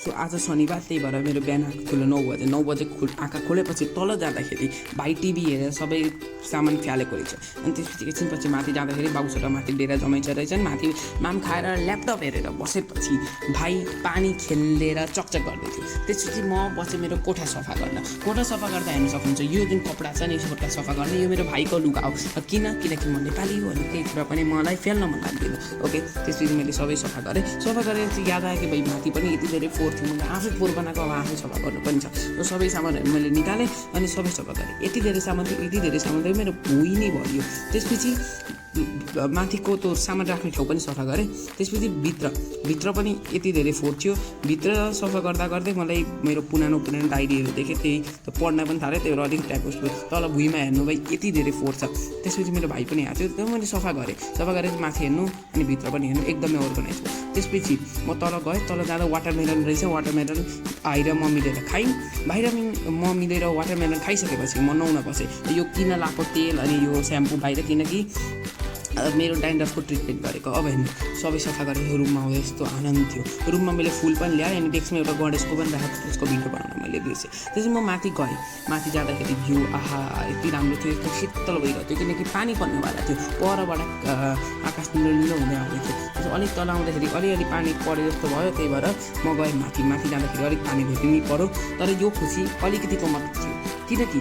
So आज शनिबार, त्यही भएर मेरो बिहान आँखा खुल्यो 9 बजे। 9 बजे आँखा खोलेपछि तल जाँदाखेरि भाइ टिभी हेरेर सबै सामान फ्यालेको रहेछ। अनि त्यसपछि एकछिनपछि माथि जाँदाखेरि बाबुसोटा माथि डेरा जमाइन्छ रहेछन्। माथि माम खाएर ल्यापटप हेरेर बसेपछि भाइ पानी खेलेर चकचक गर्दै थियो। त्यसपछि म बसेँ मेरो कोठा सफा गर्न। कोठा सफा गर्दा हेर्न सक्नुहुन्छ यो जुन कपडा छ नि, कोठा सफा गर्ने यो मेरो भाइको लुगा हो। किनकि म नेपाली हो अनि केही कुरा पनि मलाई फेल्न मन लाग्दैन। ओके, त्यसपछि मैले सबै सफा गरेँ। सफा गरेर चाहिँ याद आयो कि भाइ माथि पनि यति धेरै फोहोर थियो, मैले आफै फोहोर बनाएको, अब आफै सफा गर्नु पनि छ। र सबै सामानहरू मैले निकालेँ अनि सबै सफा गरेँ। यति धेरै सामान थियो मेरो भुइँ नै भरियो। त्यसपछि माथिको त्यो सामान राख्ने ठाउँ पनि सफा गरेँ। त्यसपछि भित्र पनि यति धेरै फोहोर थियो। भित्र सफा गर्दा मलाई मेरो पुरानो डायरीहरू देखेँ, त्यही त पढ्न पनि थालेँ। त्यही भएर अलिक टाइप तल भुइँमा हेर्नु भाइ यति धेरै फोहोर छ। त्यसपछि मेरो भाइ पनि आएको थियो, त्यो मैले सफा गरेँ माथि हेर्नु अनि भित्र पनि हेर्नु एकदमै अर्गनाइज भयो। त्यसपछि म तल गएँ। तल जाँदा वाटरमेलन रहेछ, वाटरमेलन भाइ र म मिलेर खायौँ। भाइ र म मिलेर वाटरमेलन खाइसकेपछि म नुहाउन बसेँ। यो किन लाएको तेल अनि यो स्याम्पू बाहिर, किनकि मेरो ड्यान्ड्रफको ट्रिटमेन्ट गरेको। अब हेर्नु सबै सफा गरेर रुममा आउँदा यस्तो आनन्द थियो। रुममा मैले फुल पनि ल्याएँ अनि डेस्कमा एउटा गणेशको पनि राखेको, त्यसको भिडियो बनाउन मैले बिर्सेँ। त्यसपछि म माथि गएँ। माथि जाँदाखेरि भ्यू आहा यति राम्रो थियो, यस्तो शीतल भइरहेको थियो किनकि पानी पर्नेवाला थियो। परबाट आकाश निलो हुँदै आउँदै थियो। अलिक तल आउँदाखेरि अलिअलि पानी परे जस्तो भयो, त्यही भएर म गएँ माथि जाँदाखेरि अलिक पानी भेट्नै पऱ्यो। तर यो खुसी अलिकतिको मात्र थियो किनकि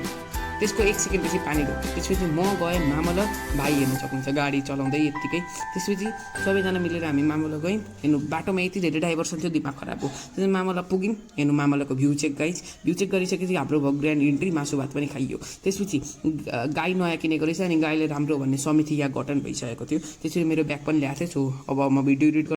त्यसको 1 सेकेन्डपछि पानी रोक्यो। त्यसपछि म गएँ मामल भाइ हेर्नु सक्नुहुन्छ गाडी चलाउँदै यत्तिकै। त्यसपछि सबैजना मिलेर हामी मामल गयौँ। हेर्नु बाटोमा यति धेरै डाइभर्सन थियो, दिमाग खराब हो। त्यसपछि मामल पुग्यौँ। हेर्नु मामलको भ्यू चेक गरिसकेपछि हाम्रो भयो ग्रान्ड इन्ट्री, मासु भात पनि खाइयो। त्यसपछि गाई नयाँ किनेको रहेछ अनि गाईले राम्रो भन्ने समिति या गठन भइसकेको थियो। त्यसपछि मेरो ब्याग पनि ल्याएको थिएँ। सो अब म भिडियो एडिट